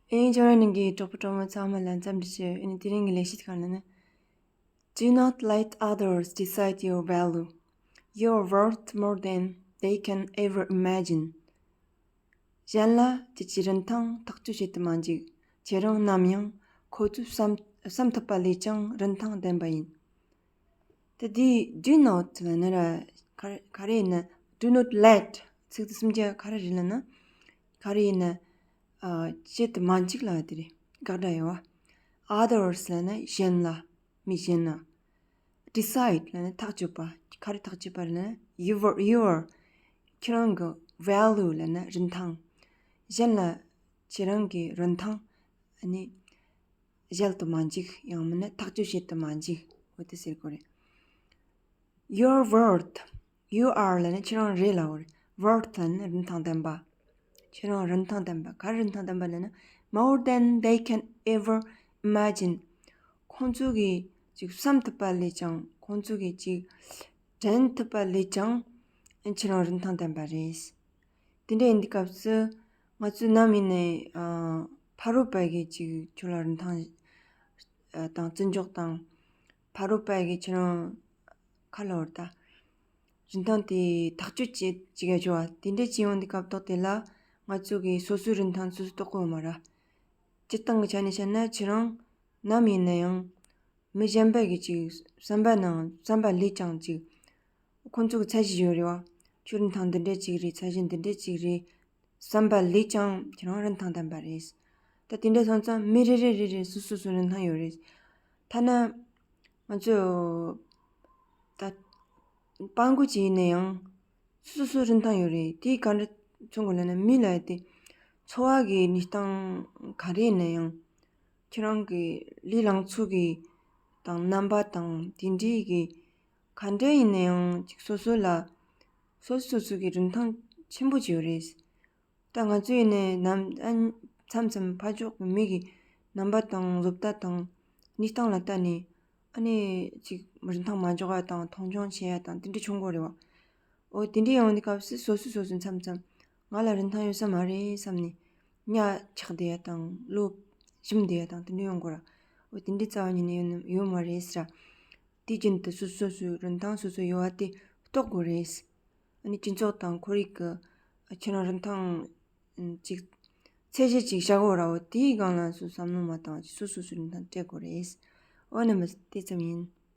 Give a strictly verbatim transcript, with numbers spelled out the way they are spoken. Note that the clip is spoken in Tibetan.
ཨེ་ཡིན་ཅོ་ར་ནང་གི་གྲོགས་པོ་གྲོགས་མོ་ཚང་མ་ལ་འཚམས་འདྲི་ཞུ། ཨེ་ནི་དེ་རིང་གི་ལས་གཞི་གང་ལ་ན། Do not let others decide your value. You are worth more than they can ever imagine. གཞན་ལ་ཁྱེད་ཀྱི་རིན་ཐང་ཐག་གཅོད་བྱེད་དུ་མ་འཇུག་ཁྱེད་རང་ནམ་ཡང་ཁོ་ཚོས་བསམ་བསམ་ཐུབ་པ་ལས་ཀྱང་རིན་ཐང་ལྡན་པ་ཡིན། ད་འདི་do not ལབ་ན་ར་ག་ག་རེ་ཡིན་ན། Do not let ཚིག་དེ་གསུམ་ཆ་ག་རེ་རེད་ལབ་ན། ག་རེ་ཡིན་ན། ཨ། བྱེད་དུ་མ་འཇུག་ལབ་དེ་རེད། དགག་སྒྲ་ཡོད་པ། Others ལབ་ན་གཞན་ལ། མི་གཞན་ལ། Decide ལབ་ན་ཐག་གཅོད་པ། ག་རེ་ཐག་གཅོད་པ་རེད་ལབ་ན། Your your ཁྱེད་རང་གི་value ལབ་ན་རིན་ཐང་། གཞན་ལ་ཁྱེད་རང་གི་རིན་ཐང་ཨ་ནི་གཞལ་དུ་མ་འཇུག་ཡང་མིན་ན་ཐག་གཅོད་བྱེད་དུ་མ་འཇུག་འོ་དེ་ཟེར་དགོས་རེད། Your worth. You are ལབ་ན་ཁྱེད་རང་རེད་ལབ་པ་རེད། Worth ལབ་ན་རིན་ཐང་ལྡན་པ། ཁྱེད་རང་རིན་ཐང་ལྡན་པ། ག་རེ་རིན་ཐང་ལྡན་པ་ལབ་ན། More than they can ever imagine. ཁོང་ཚོ་གིས་ཅིག་བསམ་ཐུབ་པ་ལས་ཀྱང་། ཁོང་ཚོ་གིས་ཅིག་དྲན་ཐུབ་པ་ལས་ཀྱང་ཁྱེད་རང་རིན་ཐང་ལྡན་པ་རེད། དེ་འདྲ་ཡིན་དུས་སྐབས་སུ་ང་ཚོས་ནམ་ཡིན་ནའི་ཨ་ཕ་རོལ་པོ་གིས་ཅིག་ཁྱོད་ལ་རིན་ཐང་ཨ་དང་བརྩི་འཇོག་དང་། ཕ་རོལ་པོ་གིས་ཁྱེད་རང་ཁ་ལོ་བར་ད་རིན་ཐང་དེ་ཐག་གཅོད་བྱེད་ཅིག་ཡ་ཅོ་བ་དེ་འདྲ་ཅིག་ཡོང་དུས་སྐབས་ཐོག་དེ་ལ་ང་ཚོ་གིས་སོ་སོའི་རིན་ཐང་སོ་སོས་རྟོགས་དགོས་མ་ར། སྤྱིར་བཏང་གི་ཆ་ནས་བཤད་ན་ཁྱེད་རང་ནམ་ཡིན་ན་ཡང་མི་གཞན་པ་གི་ཅིག་བསམ་པ་ནང་བསམ་པ་ལས་ཀྱང་ཅིག་ཁོང་ཚོ་གི་ཚད་གཞི་ཡོད་རེད་བ། ཁྱོད་རིན་ཐང་འདི་འདྲས་ཅིག་རེད། ཚད་གཞི་འདི་འདྲས་ཅིག་རེད། བསམ་པ་ལས་ཀྱང་ཁྱེད་རང་རིན་ཐང་ལྡན་པ་རེད། ད་དེ་འདྲས་སོང་ཙང་མི་རེ་རེ་རེ་རེ་སོ་སོ་སོ་རིན་ཐང་ཡོད་རེད། ཐ་ན་ང་ཚོ་ད་སྤྲང་པོ་ཅིག་ཡིན་ན་ཡང་སོ་སོ་སོ་རིན་ཐང་ཡོད་རེད། དེ་ག་འདྲ་མཚོན་དགོས་ལབ་ན། མི་ལབ་ཡ་དེ་འཚོ་བ་གི་གནས་སྟངས་ག་རེ་ཡིན་ན་ཡང་། ཁྱེད་རང་གི་ལུས་ལང་ཚོ་གི་དང་རྣམ་པ་དང་དེ་འདྲའི་གི་ག་འདྲ་ཡིན་ན་ཡང་ཅིག་སོ་སོ་ལ་སོ་སོ་སོ་གི་རིན་ཐང་ཆེན་པོ་ཅིག་ཡོད་རེད། ད་ང་ཚོ་ཡིན་ནའི་ནམ་ཨ་མཚམས་མཚམས་ཕར་ཕྱོགས་ཀྱི་མི་གི་རྣམ་པ་དང་བཟོ་ལྟ་དང་གནས་སྟངས་ལ་ལྟ་ནས་ཨ་ནི་ཅིག་རིན་ཐང་མ་འཇོག་པ་དང་མཐོང་ཆུང་བྱེད་ཡ་དང་དེ་འདྲ་བྱུང་གི་རེད་བ། འོ་དེ་འདྲ་ཡོང་དུས་སྐབས་སུ་སོ་སོས་སོ་སོ་མཚམས་མཚམས་ང་ལ་རིན་ཐང་ཡོད་ས་མ་རེད་བསམ་ནས་གཉའ་ཆག་བསྡད་ཡ་དང་བློ་ཞུམ་བསྡད་ཡ་དང་དེ་འདྲ་ཡོང་གི་ར། འོ་དེ་འདྲ་རྩ་བ་ཉིད་ནས་ཡོད་ན་ཡོད་མ་རེད་ཟེར། དུས་རྒྱུན་དུ་སོ་སོ་སོའི་རིན་ཐང་སོ་སོ་ཡོད་པ་དེ་རྟོགས་དགོས་རེད། ཨ་ནི་སྤྱི་ཚོགས་དང་ཁོར་ཡུག་གི་ཁྱེད་རང་རིན་ཐང་ཅིག་ཚད་གཞི་ཅིག་བཞག་དགོས་ར། འོ་དེའི་སྒང་ལ་སོ་བསམ་བློ་མ་བཏང་བ་ཅིག་སོ་སོ་སོའི་རིན་ཐང་སྤྲད་དགོས་རེད། འོ་ན་མ་དེ་ཙམ་ཡིན།